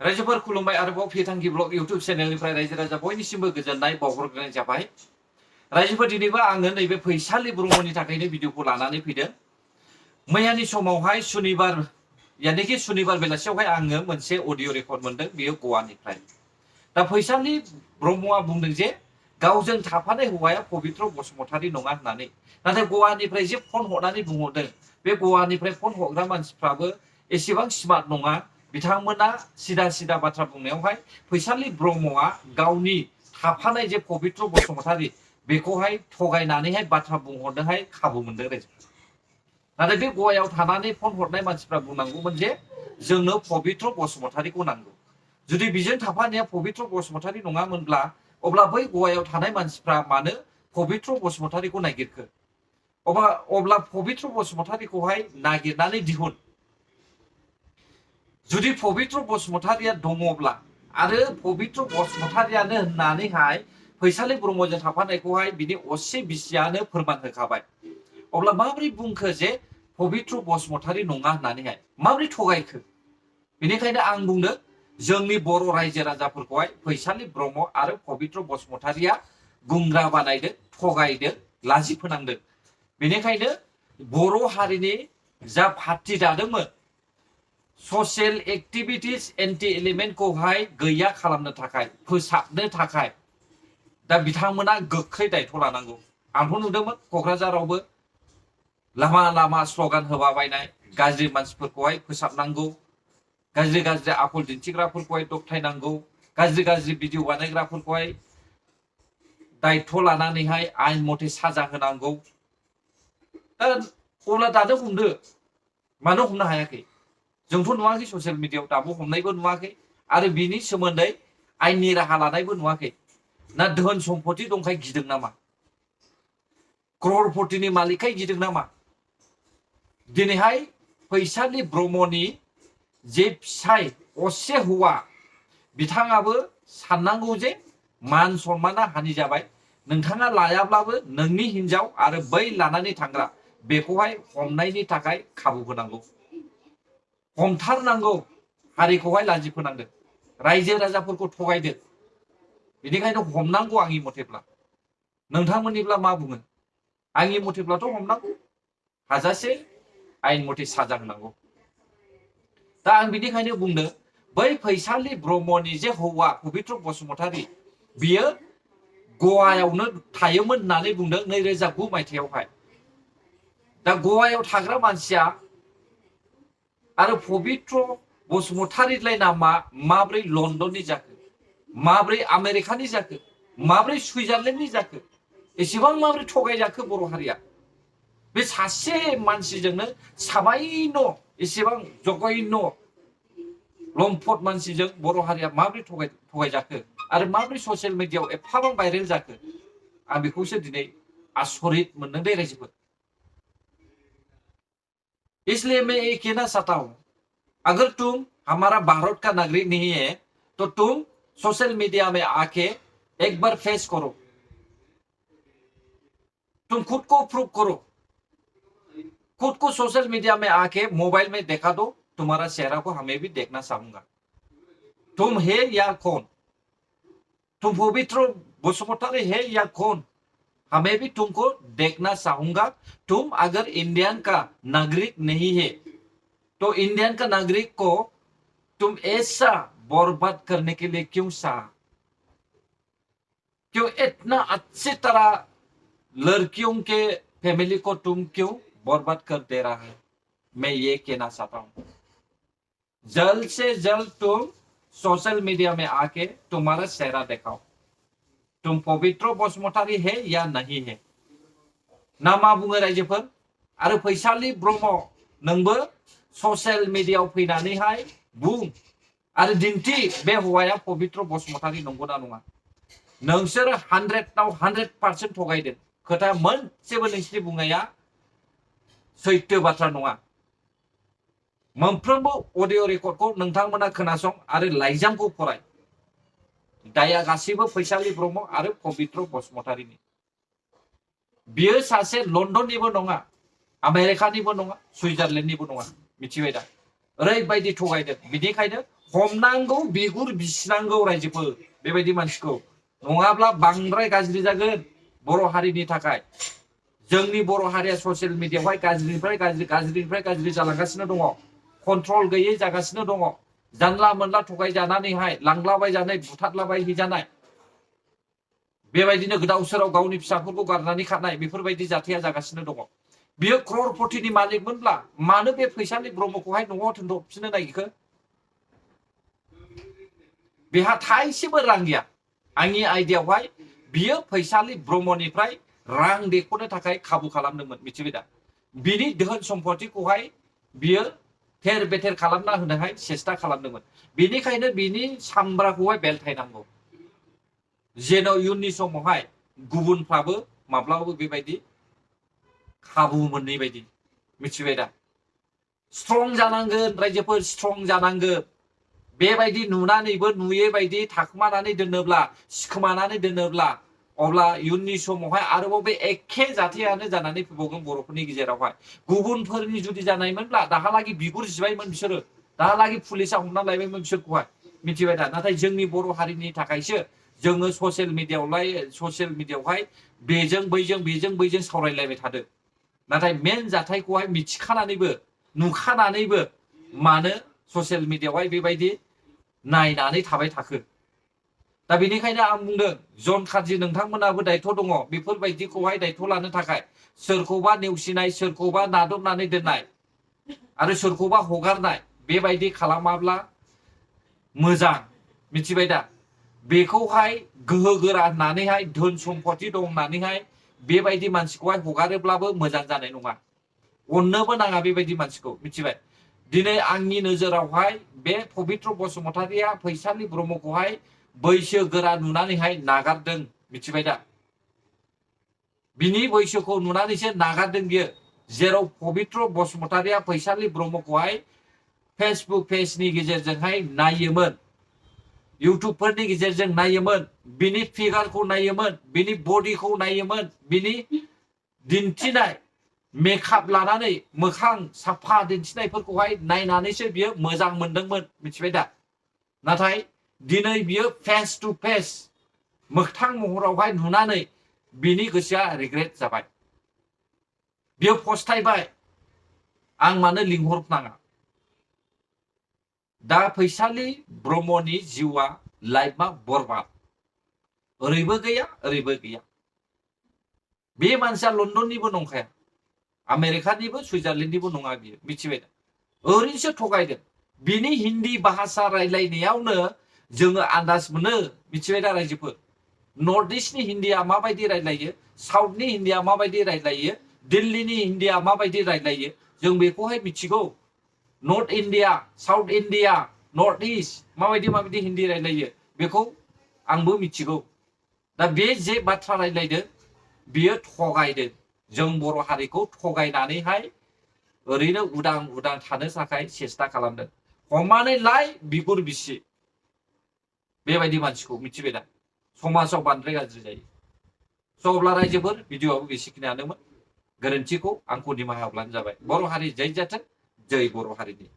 रायजोफोर खुलुमबाय आरोबाव फिथांखि ब्लग इउट्युब चेनेलनिफ्राय रायजो राजा बयनिसिमबो गोजोननाय बावहरग्रोनाय जाबाय। रायजोफोर दिनैबो आङो नैबे फैसालि ब्रह्मनि थाखायनो भिडिअखौ लानानै फैदों। मैयानि समावहाय सुनिबार यानिखि सुनिबार बेलासियावहाय आङो मोनसे अडिअ रेकर्ड मोनदों, बियो गवानिफ्राय। दा फैसालि ब्रह्मआ बुंदों जे गावजों थाफानाय हौवाया पबित्र बसुमतारी नङा होननानै। नाथाय गवानिफ्राय जे फन हरनानै बुंहरदों, बे गवानिफ्राय फन हरग्रा मानसिफ्राबो एसेबां स्मार्ट नङा। बिथांमोना सिदा सिदा बाथ्रा बुंनायावहाय फैसालि ब्रह्मआ गावनि थाफानाय जे पबित्र बसुमतारी बेखौहाय थगायनानैहाय बाथ्रा बुंहरनोहाय खाबु मोनदों। नाथाय बे गवायाव थानानै फन हरनाय मानसिफ्रा बुंनांगौमोन जे जोंनो पबित्र बसुमतारीखौ नांगौ। जुदि बिजों थाफानाया पबित्र बसुमतारी नङामोनब्ला अब्ला बै गवायाव थानाय मानसिफ्रा मानो पबित्र बसुमतारीखौ नागिरखो? अब्ला पबित्र बसुमतारीखौहाय नागिरनानै दिहुन। जुदि पबित्र बसुमतारीया दङब्ला आरो पबित्र बसुमतारीयानो होननानैहाय फैसालि ब्रह्मजों थाफानायखौहाय बिनि असे बिसियानो फोरमान होखाबाय, अब्ला माबोरै बुंखो जे पबित्र बसुमतारी नङा होननानैहाय? माबोरै थगायखो? बेनिखायनो आं बुंदों, जोंनि बर' रायजो राजाफोरखौहाय फैसालि ब्रह्म आरो पबित्र बसुमतारीया गुंग्रा बानायदों, थगायदों, लाजि फोनांदों। बेनिखायनो बर' हारिनि जा पार्टी दादोंमोन, ससियेल एक्टिभिटिस एन्टि एलिमेन्टखौहाय गैया खालामनो थाखाय, फोसाबनो थाखाय दा बिथांमोना गोख्रै दायथ' लानांगौ। आंथ' नुदोंमोन क'क्राझारावबो लामा लामा स्ल'गान होबाबायनाय, गाज्रि मानसिफोरखौहाय फोसाबनांगौ, गाज्रि गाज्रि आखल दिन्थिग्राफोरखौहाय दबथायनांगौ, गाज्रि गाज्रि भिडिअ बानायग्राफोरखौहाय दायथ' लानानैहाय आयेन मथे साजा होनांगौ। अब्ला दानो हमदो, मानो हमनो हायाखै? जोंथ' नुवाखै, ससियेल मिडियायाव दाबो हमनायबो नुवाखै आरो बिनि सोमोन्दै आयेननि राहा लानायबो नुवाखै। ना धोन सम्पति दंखाय गिदों नामा? क्ररपतिनि मालिकखाय गिदों नामा? दिनैहाय फैसालि ब्रह्मनि जे फिसाय असे हौवा, बिथाङाबो साननांगौ जे मान सन्माना हानि जाबाय। नोंथाङा लायाब्लाबो नोंनि हिनजाव आरो बै लानानै थांग्रा बेखौहाय हमनायनि थाखाय खाबु होनांगौ, हमथारनांगौ। हारिखौहाय लाजि फोनांदों, रायजो राजाफोरखौ थगायदों। बेनिखायनो हमनांगौ आंनि मथेब्ला। नोंथांमोननिब्ला मा बुङो? आंनि मथेब्लाथ' हमनांगौ, हाजासे आयेन मथे साजा होनांगौ। दा आं बिनिखायनो बुंदों, बै फैसालि ब्रह्मनि जे हौवा पबित्र बसुमतारी, बियो गवायावनो थायोमोन होननानै बुंदों 2009 मायथाइयावहाय। दा गवायाव थाग्रा मानसिया आरो पबित्र बसुमतारीलाय नामा माब्रै लण्डननि जाखो, माब्रै आमेरिकानि जाखो, माब्रै सुइजारलेण्डनि जाखो? एसेबां माब्रै थगायजाखो बर' हारिया? बे सासे मानसिजोंनो साबायन' एसेबां जघन्य लम्पट मानसिजों बर' हारिया माब्रै थगायजाखो आरो माब्रै ससियेल मिडियायाव एफाबां भाइरेल जाखो? आं बेखौसो दिनै आसरित मोनदों दे रायजोफोर। इसलिए मैं ये कहना चाहता हूं, अगर तुम हमारा भारत का नागरिक नहीं है तो तुम सोशल मीडिया में आके एक बार फेस करो, तुम खुद को प्रूव करो, खुद को सोशल मीडिया में आके मोबाइल में दिखा दो, तुम्हारा चेहरा को हमें भी देखना चाहूंगा। तुम है या कौन? तुम पवित्र बसुमतारी है या कौन? हमें भी तुमको देखना चाहूंगा। तुम अगर इंडियन का नागरिक नहीं है तो इंडियन का नागरिक को तुम ऐसा बर्बाद करने के लिए क्यों चाहा? क्यों इतना अच्छी तरह लड़कियों के फैमिली को तुम क्यों बर्बाद कर दे रहा है? मैं ये कहना चाहता हूं, जल्द से जल्द तुम सोशल मीडिया में आके तुम्हारा चेहरा दिखाओ, तुम पवित्र बसुमतारी है या नहीं है? ना मा बुङो रायजोफोर? आरो फैसालि ब्रह्म, नोंबो ससियेल मिडियायाव फैनानैहाय बुं आरो दिन्थि बे हौवाया पवित्र बसुमतारी नंगौना नङा। नोंसोर 100 आव 100% थगायदों। खोथा मोनसेबो नोंसिनि बुंनाया सैथो बाथ्रा नङा। मोनफ्रोमबो अडिअ रेकर्डखौ नोंथांमोना खोनासं आरो लाइजामखौ फराय। दाया गासिबो फैसालि ब्रह्म आरो पवित्र बसुमतारीनि। बियो सासे लण्डननिबो नङा, आमेरिकानिबो नङा, सुइजारलेण्डनिबो नङा। मिथिबाय दा? ओरैबायदि थगायदों, बिनिखायनो हमनांगौ बिगुर बिसिनांगौ रायजोफोर बेबायदि मानसिखौ नङाब्ला बांद्राय गाज्रि जागोन बर' हारिनि थाखाय जोंनि बर' हारिया ससियेल मिडियायावहाय गाज्रिनिफ्राय गाज्रि जालांगासिनो दङ कन्ट्रल गैयै जागासिनो दङ जानला मोनला थगायजानानैहाय लांलाबायजानाय बुथारलाबायहैजानाय बेबायदिनो गोदाव सोराव गावनि फिसाफोरखौ गारनानै खारनाय बेफोरबायदि जाथाया जागासिनो दङ बियो क्ररपतिनि मालिकमोनब्ला मानो बे फैसालि ब्रह्मखौहाय न'आव दोनथ'फिननो नागिरखो बेहा थाइसेबो रां गैया आंनि आइडियावहाय बियो फैसालि ब्रह्मनिफ्राय रां देख'नो थाखाय खाबु खालामदोंमोन मिथिबाय दा बिनि धोन सम्पतिखौहाय बियो थेर बेथेर खालामना होनोहाय सेस्था खालामदोंमोन बेनिखायनो बिनि सामब्राखौहाय बेलथायनांगौ जेन' इयुननि समावहाय गुबुनफ्राबो माब्लाबाबो बेबायदि खाबु मोननै बायदि मिथिबाय दा स्ट्रं जानांगोन रायजोफोर स्ट्रं जानांगोन बेबायदि नुनानैबो नुयै बायदि थाखुमानानै दोनोब्ला सिखोमानानै दोनोब्ला अब्ला इयुननि समावहाय आरोबाव बे एखे जाथायानो जानानै फैबावगोन बर'फोरनि गेजेरावहाय गुबुनफोरनि जुदि जानायमोनब्ला दाहालागि बिगुर जिबायमोन बिसोरो दाहालागि पुलिसा हमना लायबायमोन बिसोरखौहाय मिथिबाय दा नाथाय जोंनि बर' हारिनि थाखायसो जोङो ससियेल मिडियायावहाय बेजों बैजों सावरायलायबाय थादों नाथाय मेन जाथायखौहाय मिथिखानानैबो नुखानानैबो मानो ससियेल मिडियायावहाय बेबायदि नायनानै थाबाय थाखो दा बेनिखायनो आं बुंदों जन खारजि नोंथांमोनाबो दायथ' दङ बेफोरबायदिखौहाय दायथ' लानो थाखाय सोरखौबा नेवसिनाय सोरखौबा नादबनानै दोननाय आरो सोरखौबा हगारनाय बेबायदि खालामाब्ला मोजां मिथिबाय दा बेखौहाय गोहो गोरा होननानैहाय धोन सम्पति दं होननानैहाय बेबायदि मानसिखौहाय हगारोब्लाबो मोजां जानाय नङा अननोबो नाङा बेबायदि मानसिखौ मिथिबाय दिनै आंनि नोजोरावहाय बे पबित्र बसुमतारिया फैसालि ब्रह्मखौहाय बैसो गोरा नुनानैहाय नागारदों मिथिबाय दा बिनि बैसोखौ नुनानैसो नागारदों बियो जेराव पबित्र बसुमतारिया फैसालि ब्रह्मखौहाय फेसबुक पेजनि गेजेरजोंहाय नायोमोन इउटुबफोरनि गेजेरजों नायोमोन बिनि फिगारखौ नायोमोन बिनि बडिखौ नायोमोन बिनि दिन्थिनाय मेकआप लानानै मोखां साफा दिन्थिनायफोरखौहाय नायनानैसो बियो मोजां मोनदोंमोन मिथिबाय दा नाथाय दिनै बियो फेस टु फेस मोगथां महरावहाय नुनानै बिनि गोसोआ रिग्रेट जाबाय बियो पस्थायबाय आं मानो लिंहरनाङा दा फैसालि ब्रह्मनि जिउआ लाइफआ बरबाद ओरैबो गैया ओरैबो गैया बे मानसिया लण्डननिबो नंखाया आमेरिकानिबो सुइजारलेण्डनिबो नङा बियो मिथिबाय दा ओरैनोसो थगायदों बिनि हिन्दी भाषा रायलायनायावनो जोङो आन्दाज मोनो मिथिबाय दा रायजोफोर नर्थ इस्टनि हिन्दीया माबायदि रायलायो साउथनि हिन्दीया माबायदि रायलायो दिल्लीनि हिन्दीया माबायदि रायलायो जों बेखौहाय मिथिगौ north India south India north east माबायदि हिन्दी रायलायो बेखौ आंबो मिथिगौ दा बे जे बाथ्रा रायलायदों बियो थगायदों जों बर' हारिखौ थगायनानैहाय ओरैनो उदां थानो थाखाय सेस्था खालामदों हमनानै लाय बिगुर बिसि बेबायदि मानसिखौ मिथिबाय दा समाजाव बांद्राय गाज्रि जायो स' अब्ला रायजोफोर भिडिअ'आबो बेसेखिनियानोमोन गोरोन्थिखौ आंखौ निमाहा होब्लानो जाबाय बर' हारि जै जाथों जै बर' हारिनि